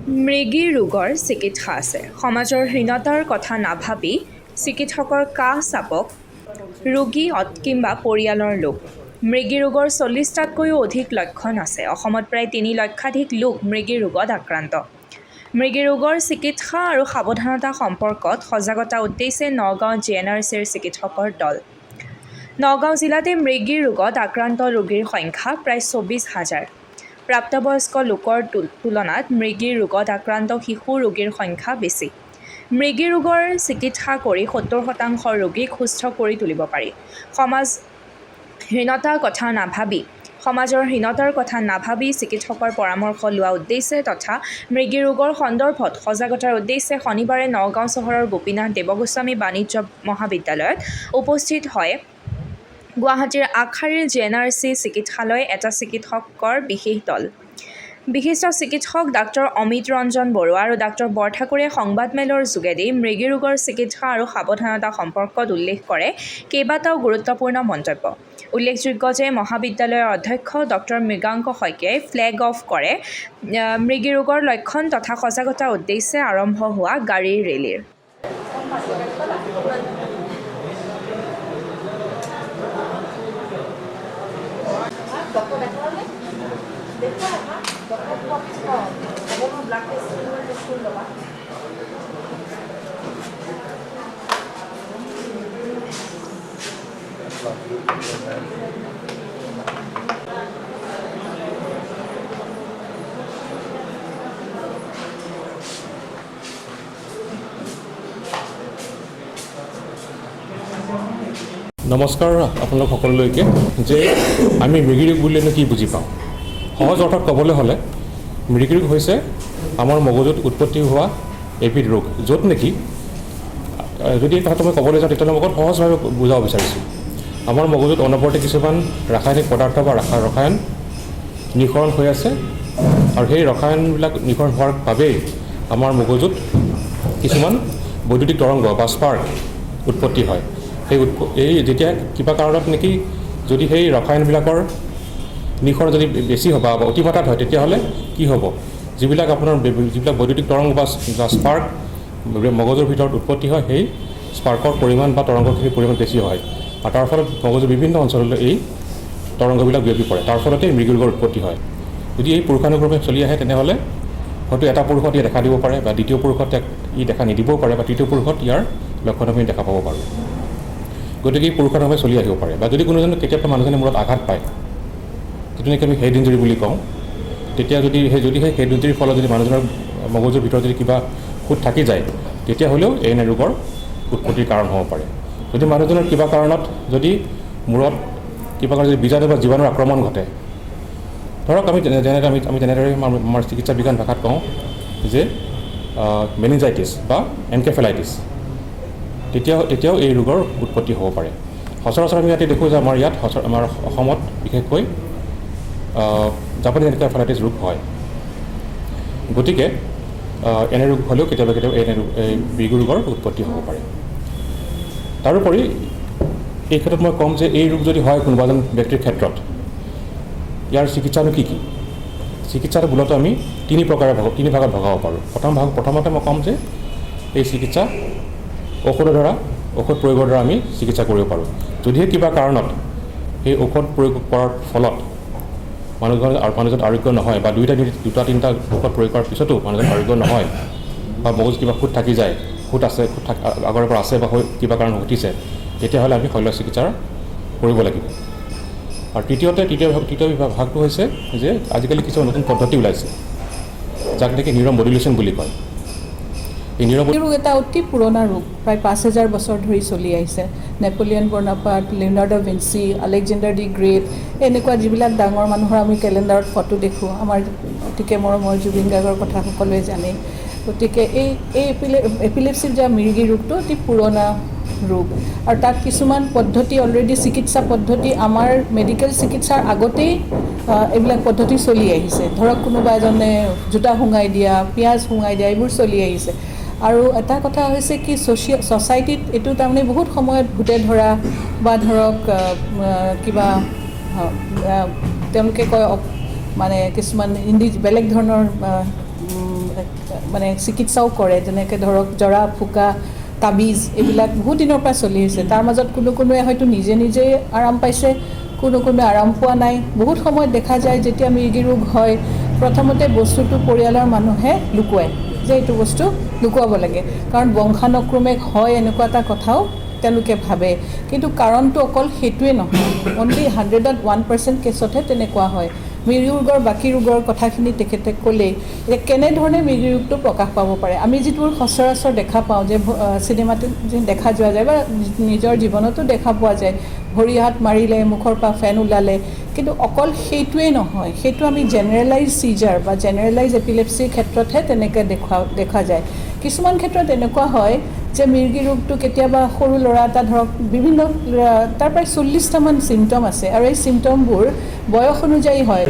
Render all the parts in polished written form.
মৃগী ৰোগৰ চিকিৎসা আছে। সমাজৰ হীনতাৰ কথা নাভাবি চিকিৎসকৰ কাষ চাপক ৰোগী কিম্বা পৰিয়ালৰ লোক। মৃগী ৰোগৰ 40টাতকৈও অধিক লক্ষণ আছে। অসমত প্ৰায় 3 লক্ষাধিক লোক মৃগী ৰোগত আক্ৰান্ত। মৃগী ৰোগৰ চিকিৎসা আৰু সাৱধানতা সম্পৰ্কত সজাগতা উদ্দেশ্যে নগাঁও জি এন আৰ চিৰ চিকিৎসকৰ দল। নগাঁও জিলাতে মৃগী ৰোগত আক্ৰান্ত ৰোগীৰ সংখ্যা প্ৰায় 24 হাজাৰ। প্ৰাপ্তবয়স্ক লোকৰ তুলনাত মৃগী ৰোগত আক্ৰান্ত শিশু ৰোগীৰ সংখ্যা বেছি। মৃগী ৰোগৰ চিকিৎসা কৰি 70% ৰোগীক সুস্থ কৰি তুলিব পাৰি। সমাজৰ হীনতাৰ কথা নাভাবি চিকিৎসকৰ পৰামৰ্শ লোৱা উদ্দেশ্যে তথা মৃগী ৰোগৰ সন্দৰ্ভত সজাগতাৰ উদ্দেশ্যে শনিবাৰে নগাঁও চহৰৰ গোপীনাথ দেৱগোস্বামী বাণিজ্য মহাবিদ্যালয়ত উপস্থিত হয় গুৱাহাটীৰ আগশাৰীৰ জি এন আৰ চি চিকিৎসালয় এটা চিকিৎসকৰ বিশেষ দল। বিশিষ্ট চিকিৎসক ডাক্তৰ অমিত ৰঞ্জন বৰুৱা আৰু ডাক্তৰ বৰঠাকুৰে সংবাদমেলৰ যোগেদি মৃগী ৰোগৰ চিকিৎসা আৰু সাৱধানতা সম্পৰ্কত উল্লেখ কৰে কেইবাটাও গুৰুত্বপূৰ্ণ মন্তব্য। উল্লেখযোগ্য যে মহাবিদ্যালয়ৰ অধ্যক্ষ ডক্টৰ মৃগাংক শইকীয়াই ফ্লেগ অফ কৰে মৃগী ৰোগৰ লক্ষণ তথা সজাগতা উদ্দেশ্যে আৰম্ভ হোৱা গাড়ীৰ ৰেলীৰ। নমস্কাৰ আপোনালোক সকলোলৈকে। যে আমি মৃগী ৰোগ বুলিলেনো কি বুজি পাওঁ? সহজ অৰ্থত ক'বলৈ হ'লে মৃগী ৰোগ হৈছে আমাৰ মগজুত উৎপত্তি হোৱা এবিধ ৰোগ, য'ত নেকি যদি এই কথাটো মই ক'বলৈ যাওঁ তেতিয়াহ'লে মই সহজভাৱে বুজাব বিচাৰিছোঁ। আমাৰ মগজুত অনবৰতে কিছুমান ৰাসায়নিক পদাৰ্থ বা ৰসায়ন নিঃসৰণ হৈ আছে আৰু সেই ৰসায়নবিলাক নিঃসৰণ হোৱাৰ বাবেই আমাৰ মগজুত কিছুমান বৈদ্যুতিক তৰংগ বা স্পাৰ্ক উৎপত্তি হয়। এই যেতিয়া কিবা কাৰণত নেকি যদি সেই ৰসায়নবিলাকৰ নিঃসৰণ যদি বেছি হ'ব বা অতিমাত্ৰাত হয় তেতিয়াহ'লে কি হ'ব, যিবিলাক আপোনাৰ যিবিলাক বৈদ্যুতিক তৰংগ বা স্পাৰ্ক মগজুৰ ভিতৰত উৎপত্তি হয় সেই স্পাৰ্কৰ পৰিমাণ বা তৰংগখিনিৰ পৰিমাণ বেছি হয় আৰু তাৰ ফলত মগজুৰ বিভিন্ন অঞ্চললৈ এই তৰংগবিলাক বিয়পি পৰে। তাৰ ফলতেই মৃগী ৰোগৰ উৎপত্তি হয়। যদি এই পুৰুষানুক্ৰমে চলি আহে তেনেহ'লে হয়তো এটা পুৰুষত ই দেখা দিব পাৰে বা দ্বিতীয় পুৰুষত ই দেখা নিদিবও পাৰে বা তৃতীয় পুৰুষত ইয়াৰ লক্ষণ আমি দেখা পাব পাৰোঁ। গতিকে এই পুৰুষানুক্ৰমে চলি আহিব পাৰে। বা যদি কোনোজন কেতিয়াবা মানুহজনে মূৰত আঘাত পায়, যিটো নেকি আমি হেড ইঞ্জুৰি বুলি কওঁ, তেতিয়া যদি সেই হেড ইঞ্জুৰিৰ ফলত যদি মানুহজনৰ মগজুৰ ভিতৰত যদি কিবা খুঁত থাকি যায় তেতিয়াহ'লেও এনে ৰোগৰ উৎপত্তিৰ কাৰণ হ'ব পাৰে। যদি মানুহজনৰ কিবা কাৰণত যদি মূৰত কিবা কাৰণত যদি বীজাণু বা জীৱাণুৰ আক্ৰমণ ঘটে, ধৰক আমি যেনেদৰে আমি তেনেদৰে আমাৰ চিকিৎসা বিজ্ঞান ভাষাত কওঁ যে মেনিনজাইটিছ বা এনকেফেলাইটিছ, তেতিয়াও এই ৰোগৰ উৎপত্তি হ'ব পাৰে। সচৰাচৰ আমি ইয়াতে দেখোঁ যে আমাৰ ইয়াত আমাৰ অসমত বিশেষকৈ জাপানী এনকেফেলাইটিছ ৰোগ হয়। গতিকে এনে ৰোগ হ'লেও কেতিয়াবা কেতিয়াবা এনে ৰোগ এই মৃগী ৰোগৰ উৎপত্তি হ'ব পাৰে। তাৰোপৰি এই ক্ষেত্ৰত মই ক'ম যে এই ৰোগ যদি হয় কোনোবা এজন ব্যক্তিৰ ক্ষেত্ৰত ইয়াৰ চিকিৎসানো কি কি? চিকিৎসাটো মূলতঃ আমি তিনি ভাগত ভগাব পাৰোঁ। প্ৰথমতে মই ক'ম যে এই চিকিৎসা ঔষধৰ দ্বাৰা, ঔষধ প্ৰয়োগৰ দ্বাৰা আমি চিকিৎসা কৰিব পাৰোঁ। যদিহে কিবা কাৰণত সেই ঔষধ প্ৰয়োগ কৰাৰ ফলত মানুহজন আৰোগ্য নহয় বা দুটা তিনিটা ঔষধ প্ৰয়োগ কৰাৰ পিছতো মানুহজন আৰোগ্য নহয় বা মগজুত কিবা খুঁত থাকি যায়, খুঁত আছে, খুঁত আগৰে পৰা আছে বা কিবা কাৰণ ঘটিছে, তেতিয়াহ'লে আমি শল্য চিকিৎসা কৰিব লাগিব। আৰু তৃতীয় ভাগটো হৈছে যে আজিকালি কিছুমান নতুন পদ্ধতি ওলাইছে যাক নেকি নিউৰ' মডুলেশ্যন বুলি কয়। এই নিউৰ' ৰোগ এটা অতি পুৰণা ৰোগ, প্ৰায় 5000 বছৰ ধৰি চলি আহিছে। Napoleon Bonaparte, Leonardo Vinci, Alexander the Great, এনেকুৱা যিবিলাক ডাঙৰ মানুহৰ আমি কেলেণ্ডাৰত ফটো দেখোঁ, আমাৰ অতিকে মৰমৰ জুবিন গাৰ্গৰ কথা সকলোৱে জানে। গতিকে এই এপিলেপচিৰ যে মৃগী ৰোগটো অতি পুৰণা ৰোগ আৰু তাত কিছুমান পদ্ধতি অলৰেডি চিকিৎসা পদ্ধতি আমাৰ মেডিকেল চিকিৎসাৰ আগতেই এইবিলাক পদ্ধতি চলি আহিছে। ধৰক কোনোবা এজনে জোতা সোঙাই দিয়া, পিঁয়াজ সোঙাই দিয়া, এইবোৰ চলি আহিছে। আৰু এটা কথা হৈছে কি ছ'চাইটিত এইটো তাৰমানে বহুত সময়ত ভূতে ধৰা বা ধৰক কিবা তেওঁলোকে কয় মানে কিছুমান বেলেগ ধৰণৰ মানে চিকিৎসাও কৰে, যেনেকৈ ধৰক জৰা ফুকা, তাবিজ, এইবিলাক বহুত দিনৰ পৰা চলি আহিছে। তাৰ মাজত কোনো কোনোৱে হয়তো নিজে নিজেই আৰাম পাইছে, কোনো কোনোৱে আৰাম পোৱা নাই। বহুত সময়ত দেখা যায় যেতিয়া মৃগী ৰোগ হয়, প্ৰথমতে বস্তুটো পৰিয়ালৰ মানুহে লুকুৱায়, যে এইটো বস্তু লুকুৱাব লাগে, কাৰণ বংশানুক্ৰমে হয় এনেকুৱা এটা কথাও তেওঁলোকে ভাবে। কিন্তু কাৰণটো অকল সেইটোৱে নহয়, অনলি 100ত 1% কেছতহে তেনেকুৱা হয়। মৃগী ৰোগৰ বাকী ৰোগৰ কথাখিনি তেখেতে ক'লেই। এতিয়া কেনেধৰণে মৃগী ৰোগটো প্ৰকাশ পাব পাৰে, আমি যিটো সচৰাচৰ দেখা পাওঁ যে চিনেমাত যি দেখা যোৱা যায় বা নিজৰ জীৱনতো দেখা পোৱা যায়, ভৰি হাত মাৰিলে, মুখৰ পৰা ফেন ওলালে, কিন্তু অকল সেইটোৱেই নহয়। সেইটো আমি জেনেৰেলাইজ চিজাৰ বা জেনেৰেলাইজ এপিলেপচিৰ ক্ষেত্ৰতহে তেনেকৈ দেখা যায়। কিছুমান ক্ষেত্ৰত এনেকুৱা হয় যে মৃগী ৰোগটো কেতিয়াবা সৰু ল'ৰা এটা ধৰক বিভিন্ন তাৰ প্ৰায় 40টামান চিমটম আছে আৰু এই চিমটমবোৰ বয়স অনুযায়ী হয়।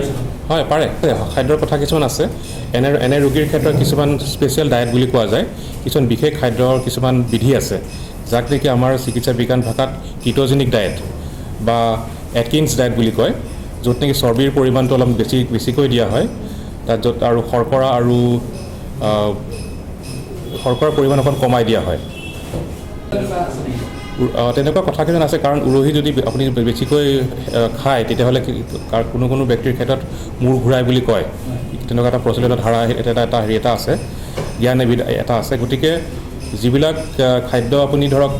হয়, পাৰে। খাদ্যৰ কথা কিছুমান আছে। এনে এনে ৰোগীৰ ক্ষেত্ৰত কিছুমান স্পেচিয়েল ডায়েট বুলি কোৱা যায়, কিছুমান বিশেষ খাদ্যৰ কিছুমান বিধি আছে, যাক নেকি আমাৰ চিকিৎসা বিজ্ঞান ভাষাত কিট'জেনিক ডায়েট বা এটকিনছ ডায়েট বুলি কয়, য'ত নেকি চৰ্বিৰ পৰিমাণটো অলপ বেছিকৈ দিয়া হয় তাত, য'ত আৰু শৰ্কৰা আৰু শৰ্কৰাৰ পৰিমাণ অকণ কমাই দিয়া হয়। তেনেকুৱা কথা কিছুমান আছে, কাৰণ উৰহি যদি আপুনি বেছিকৈ খায়, তেতিয়াহ'লে কোনো কোনো ব্যক্তিৰ ক্ষেত্ৰত মূৰ ঘূৰাই বুলি কয়। তেনেকুৱা এটা প্ৰচলিত ধাৰা এটা এটা এটা হেৰি এটা আছে, জ্ঞান এবিধ এটা আছে। গতিকে যিবিলাক খাদ্য আপুনি ধৰক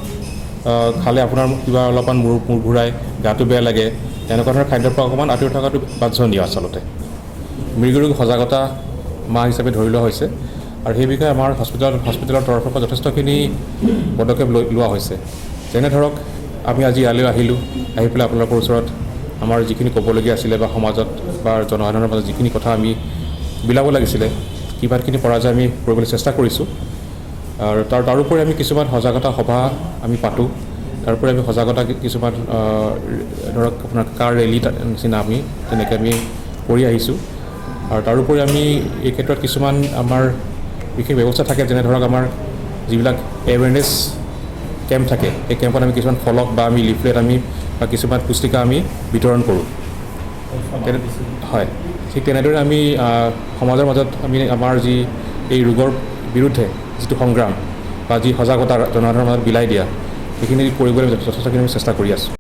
খালে আপোনাৰ কিবা অলপমান মূৰ ঘূৰাই, গাটো বেয়া লাগে, তেনেকুৱা ধৰণৰ খাদ্যৰ পৰা অকণমান আঁতৰি থকাটো বাঞ্ছনীয়। আচলতে মৃগী ৰোগ সজাগতা মাহ হিচাপে ধৰি লোৱা হৈছে আৰু সেই বিষয়ে আমাৰ হস্পিটেলৰ তৰফৰ পৰা যথেষ্টখিনি পদক্ষেপ লোৱা হৈছে। যেনে ধৰক আমি আজি ইয়ালৈ আহিলোঁ, আহি পেলাই আপোনালোকৰ ওচৰত আমাৰ যিখিনি ক'বলগীয়া আছিলে বা সমাজত বা জনসাধাৰণৰ মাজত যিখিনি কথা আমি বিলাব লাগিছিলে, কিমানখিনি পৰা যায় আমি কৰিবলৈ চেষ্টা কৰিছোঁ। আৰু তাৰোপৰি আমি কিছুমান সজাগতা সভা আমি পাতোঁ। তাৰোপৰি আমি সজাগতা কিছুমান ধৰক আপোনাৰ কাৰ ৰেলী নিচিনা আমি তেনেকৈ আমি কৰি আহিছোঁ। আৰু তাৰোপৰি আমি এই ক্ষেত্ৰত কিছুমান আমাৰ বিশেষ ব্যৱস্থা থাকে, যেনে ধৰক আমাৰ যিবিলাক এৱেৰনেছ কেম্প থাকে, সেই কেম্পত আমি কিছুমান ফলক বা আমি লিফলেট আমি বা কিছুমান পুস্তিকা আমি বিতৰণ কৰোঁ। হয়, ঠিক তেনেদৰে আমি সমাজৰ মাজত আমি আমাৰ যি এই ৰোগৰ বিৰুদ্ধে যিটো সংগ্ৰাম বা যি সজাগতা জনসাধাৰণৰ মাজত বিলাই দিয়া, সেইখিনি কৰিবলৈ যথেষ্টখিনি আমি চেষ্টা কৰি আছোঁ।